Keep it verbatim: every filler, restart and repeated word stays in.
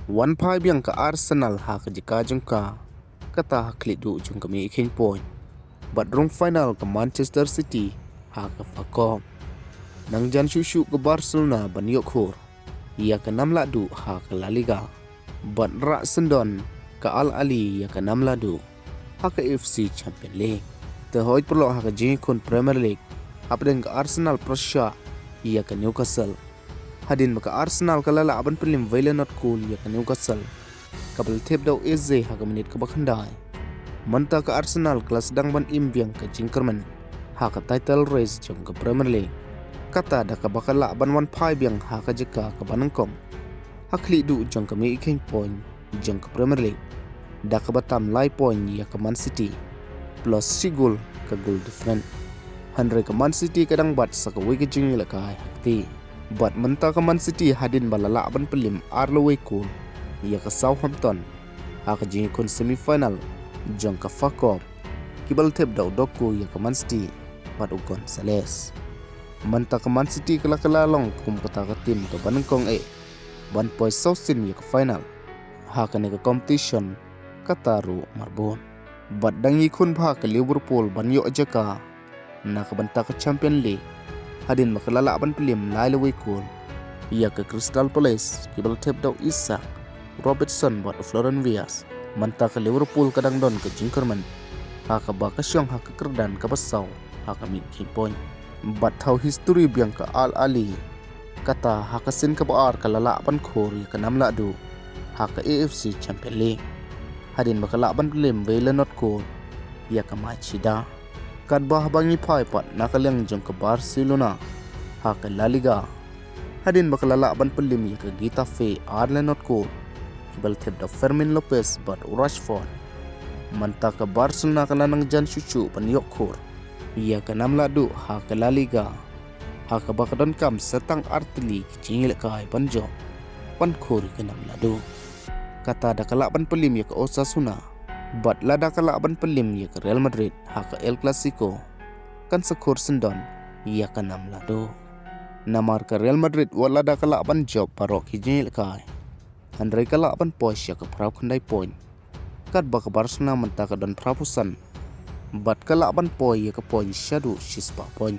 Wan phai biang ka Arsenal ha ka jaka jong ka, kata ha khlieh duh jong ka mih kheiñ point. Bad rung final ka Manchester City ha ka fa kop. Nang jan shuh shuh ka Barcelona ban ïoh khur ïa ka nam lah duh ha ka La Liga. Bad rah syndon ka Al Ahly ïa ka nam lah duh ha ka A F C Champion League. Te hoi paralok, ha ka jingïakhun Premier League, hapdeng ka Arsenal pyrshah ïa ka Newcastle. Hadien ba ka Arsenal ka la lah ban pynliem wei la not goal ïa ka Newcastle, kaba la thep da u Eze ha ka minit kaba khyndai, mynta ka Arsenal ka la sdang ban im biang ka jingkyrmen ha ka title race jong ka Premier League. Kata da kaba ka lah ban wan phai biang ha ka jaka kaba nyngkong ha khlieh duh jong ka mih kheiñ point jong ka Premier League, da kaba tam lai point ïa ka Man City, plus shi goal ka goal different. Hynrei ka Man City ka dang bat sa kawei ka jingïalehkai ha kti. Bad mynta ka Man City, hadien ba la lah ban pynliem ar la wei goal ïa ka Southampton ha ka jingïakhun semi final jong ka fa kop, kiba la thep da u Doku ïa ka Man City bad u Gonzalez. Mynta ka Man City ka la ka la long kum kata ka team kaba nyngkong eh ban poi sawsien ïa ka final ha kane ka competition, kata ruh marbun. Bad dang ïakhun bha ka Liverpool ban ïoh jaka na ka bynta ka Champion League, hadien ba ka la lah ban pynliem lai la wei goal ïa ka Crystal Palace, kiba la thep da u Isak, Robertson bad u Florian Wirtz. Mynta ka Liverpool ka dang don ka jingkyrmen ha kaba ka shong ha ka kyrdan kaba saw ha ka mih kheiñ point. Bad thaw history biang ka Al Ahly, kata ha ka sien kaba ar ka la lah ban khur ïa ka nam lah duh ha ka A F C Champion League, hadien ba ka lah ban pynliem wei la not goal ïa ka Machida. Katba haba ngi phai pat na ka liang jong ka Barcelona ha ka La Liga, hadien ba ka la lah ban pynliem ïa ka Getafe ar la not goal, kiba la thep da Fermin Lopez bad u Rashford. Mynta ka Barcelona ka la nang jan shuh shuh ban ïoh khur ïa ka nam lah duh ha ka La Liga, ha kaba ka donkam sa tang ar tylli ki jingïalehkai ban jop ban khur ïa ka nam lah duh. Kata da ka lah ban pynliem ïa ka Osasuna, bad lada ka lah ban pynliem ïa ka Real Madrid ha ka El Clasico, kan sa khur syndon ïa ka nam lah duh. Namar ka Real Madrid, wat lada ka lah ban jop baroh ki jingïalehkai, hynrei ka lah ban poi sha ka phra khyndai point, katba ka Barcelona mynta ka don phra phew san, bad ka lah ban poi ïa ka point shaduh shispah point.